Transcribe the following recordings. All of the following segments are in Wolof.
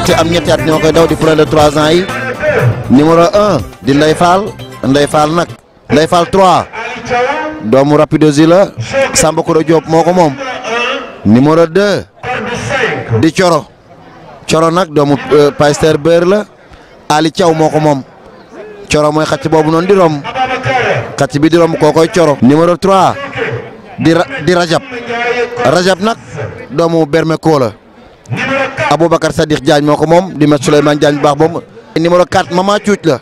te am ñetti at ñoo koy daw di plus de 3 ans yi numéro 1 di Ndeye Fall nag Ndeye Fall 3 doomu Rapidosi la Samba Koura Diop moo ko moom numéro 2 di Coro nag doomu Pasteur Beur la Ali Thiaw moo ko moom Coro mooy xacc boobu noonu di romb xacc bi di romb koo koy Coro numéro 3 di Rajab nag doomu Bermeko la Aboubacar Sadikh Diagne moo ko moom di met Souleymane Diagne bu baax boobu numéro 4 Mama Cuuc la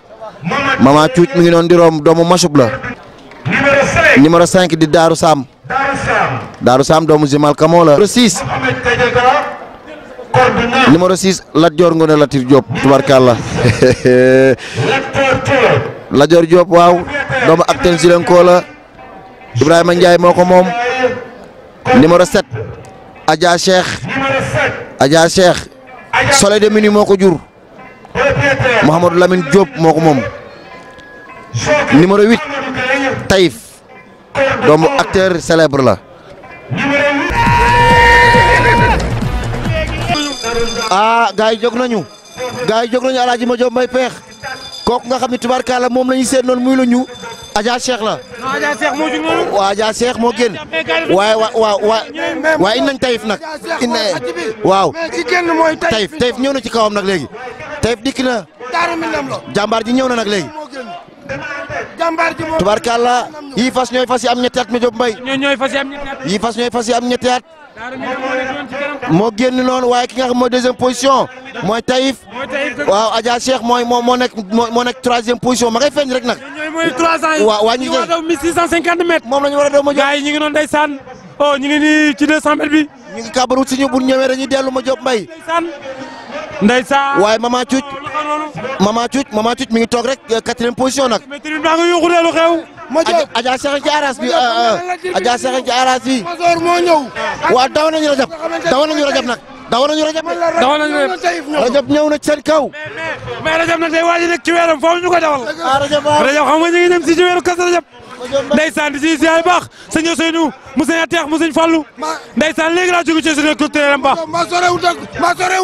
Mama Cuuc mi ngi noonu di romb doomu Masub la numéro 5 di Daaru Sam doomu Zimal Kamo la numéro 6 Lat Dior Ngone Latir Diop tubarkalla Lat Dior Diop waaw doomu Acten Zilenko la Ibrahima Ndiaye moo ko moom numéro 7 Adja Cheikh Soleil de Minuit moo ko jur Mouhamadou Lamine Diop moo ko moom numéro 8 Taïf doomu acteur célèbre la gars yi jóg nañu Alaaji ma Diop Mbaye Peex kooku nga xam ne tubaarkalla moom la ñuy seet noonu muy la ñu Adja Cheikh la. Adja Cheikh moo jug noonu. waaw Adja Cheikh moo génn waaye indi nañ Taïf nag. waaw Taïf ñëw na ci kawam nag léegi Taïf dikk na jàmbaar ji ñëw na nag léegi. tubaarkalla yii fas ñooy fas yi am ñetti at ma Diop Mbaye. yii fas ñooy fas yi am ñetti at. moo génn noonu waaye ki nga xam mooy deuxième position mooy Taïf waaw Adja Cheikh moo nekk troisième position ma ngay feeñ rek nag. waaw waa ñu ngi daw 1650 mètres. moom la ñu war a daw ma Diop. gars yi ñu ngi doon ndeysaan ñu ngi nii ci 200 mètres bi. ñu ngi kàbbaru si ñu bu ñëwee dañuy dellu ma Diop Mbaye. ndeysaan waaye Mama Cuuc mi ngi toog rek quatrième position nag. mais tamit maa ngi yuuxu lu xew. Adja Cheikh ci aras bi Adja Cheikh ci aras bi. Masor moo ñëw. waaw daw nañu Rajab nag. Rajab ñëw na ci seen kaw. mais Rajab nag day waaj a nekk ci weeram foofu ñu ko dawal. Rajab xam nga ñu ngi dem si weeru Kazu Rajab. ndeysaan di si ziar baax sëñ Ousseynou mu sëñ Ateex mu sëñ Fallou. ndeysaan léegi laa jóge ci suñu culturel ba. ma sorewut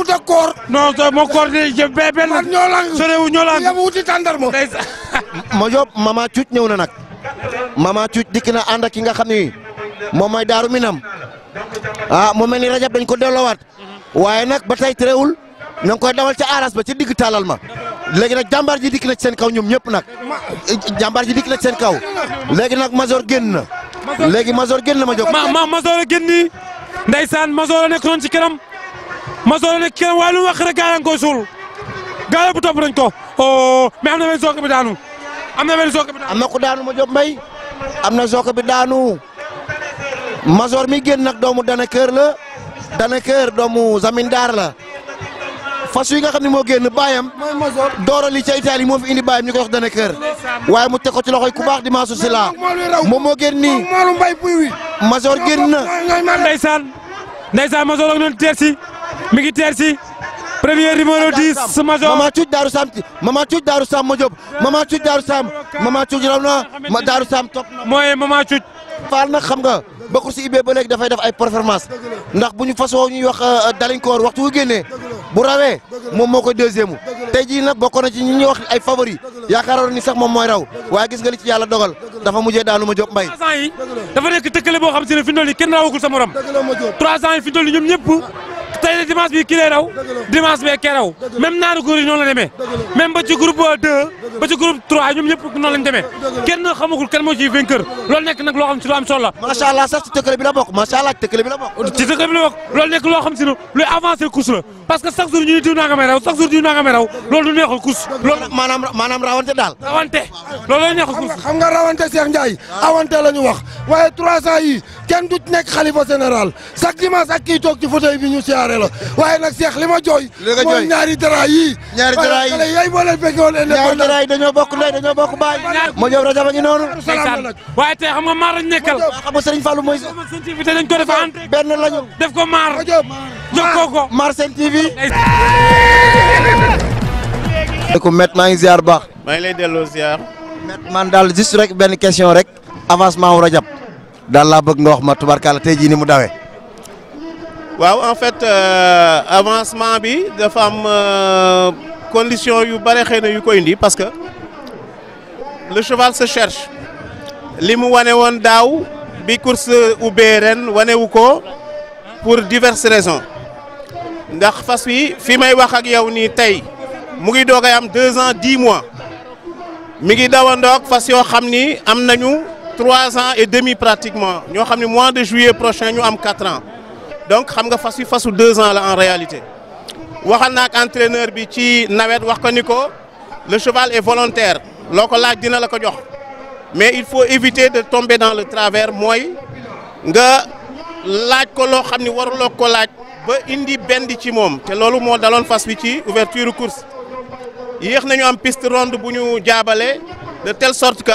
ak koor. non moo koor di jëf benn. ñoo lang yam wuti tàndarma. ma Diop Mama Cuuc ñëw na nag Mama Cuuc dikk na ànd ak ki nga xam ni moom mooy Daaru Minam mu mel ni Rajab dañ ko delloowaat waaye nag ba tey terewul na nga koy dawal ca aras ba ci digg taalal ma léegi nag jàmbaar ji dikk na ci seen kaw ñoom ñëpp nag jàmbaar ji dikk na ci seen kaw léegi nag Mazor génn na Mazor génn na ma Diop. Mazor a génn nii ndeysaan Mazor a nekk noonu ci kanam Mazor a nekk ci kanam waaye lu wax rek gaa yaa ngi koy suul gaa yëpp topp nañ ko mais am na benn sooke bi daanu. am na ku daanu ma Diop Mbaye am na sooke bi daanu Mazor mi génn nag doomu Danakër la Danakër doomu Zamindar la fas yi nga xam ne moo génn baayam Dooro li ca Italie moo fi indi baayam ñu koy wax Danakër waaye mu teg ko ci loxoy ku baax di Mansour Sylla moom moo génn nii Mazor génn na. ndeysaan Mazor ak noonu teer si mi ngi teer si. premier numéro 10 Mazor Mama Cuuc Daaru Sam ma Diop Mama Cuuc Daaru raw na Daaru Sam topp na. mooy Mama Cuuc. Faal nag xam nga bokkul si IB ba léegi dafay def ay performance ndax bu ñu fasoo ñuy wax dalinkoor waxtu wu génnee bu rawee moom moo koy deuxième tey jii nag bokk na ci ñi ñuy wax ay favori yaakaaroon ni sax moom mooy raw waaye gis nga li ci yàlla dogal dafa mujjee daanu ma Diop Mbaye. 3 ans yi dafa nekk tëkkale boo xam si ne fi mu toll nii kenn rawagul sa morom 3 ans yi fi mu toll nii ñoom ñëpp tey dimanche bi kii lay raw dimanche bee kee raw même naanu góor yi noonu la demee même ba ci groupe 2 ba ci groupe 3 ñoom ñëpp noonu lañ demee kenn xamagul kan moo ciy vainqueur loolu nekk nag loo xam si lu am solo la. macha allah sax ci tëkkale bi la bokk macha allah ci tëkkale bi la bokk. ci tëkkale bi la bokk loolu nekk loo xam si ne luy avancé course la parce que chaque jour ñu diw naa nga may raw chaque jour diw naa nga may raw loolu du neexul course. loolu maanaam rawante daal. rawante loolu la neexul course. xam nga rawante Cheikh Ndiaye awante la ñu wax waaye 300 yi kenn du nekk xalifa général chaque dimanche ak kii toog ci fauteuil bi ñu siyaare la waaye nag Cheikh li ma jooy. mooy ñaari dara yi. ñaari dara yi yaay boo leen fekkee woon ñaari dara yi dañoo bokk ndey dañoo bokk baay. ma Diop Rajab a ngi noonu. waaye tey xam nga maar lañ nekkal. xam nga Serigne Fallou mooy. Sen TV dañ ko def benn lañu. def ko maar. jokkoo ko maar Sen TV. ko met maa ngi ziar baax. maa ngi lay delloo ziar. man daal juste rek benn question rek avancement wu Rajab daal laa bëgg nga wax ma tubarkalla tey jii ni mu dawee. waaw en fait avancement bi dafa am condition yu bare xëy na yu ko indi parce que le cheval se cherche li mu wane woon daaw bi course ubbee ren wanewu ko pour diverses raisons ndax fas wi fi may wax ak yow nii tey mu ngi doogay am 2 ans 10 mois mi ngi dawandoog fas yoo xam ni am nañu 3 ans et demi pratiquement ñoo xam ni mois de juillet prochain ñu am 4 ans donc xam nga fas wi fasu 2 ans la en réalité waxal naa ak entraîneur bi ci nawet wax ko ni ko le cheval est volontaire loo ko laaj dina la ko jox mais il faut éviter de tomber dans le travers mooy nga laaj ko loo xam ni waruloo ko laaj ba indi benn ci moom te loolu moo daloon fas wi ci ouverture course yéex nañu am piste ronde bu ñu jaabale de telle sorte que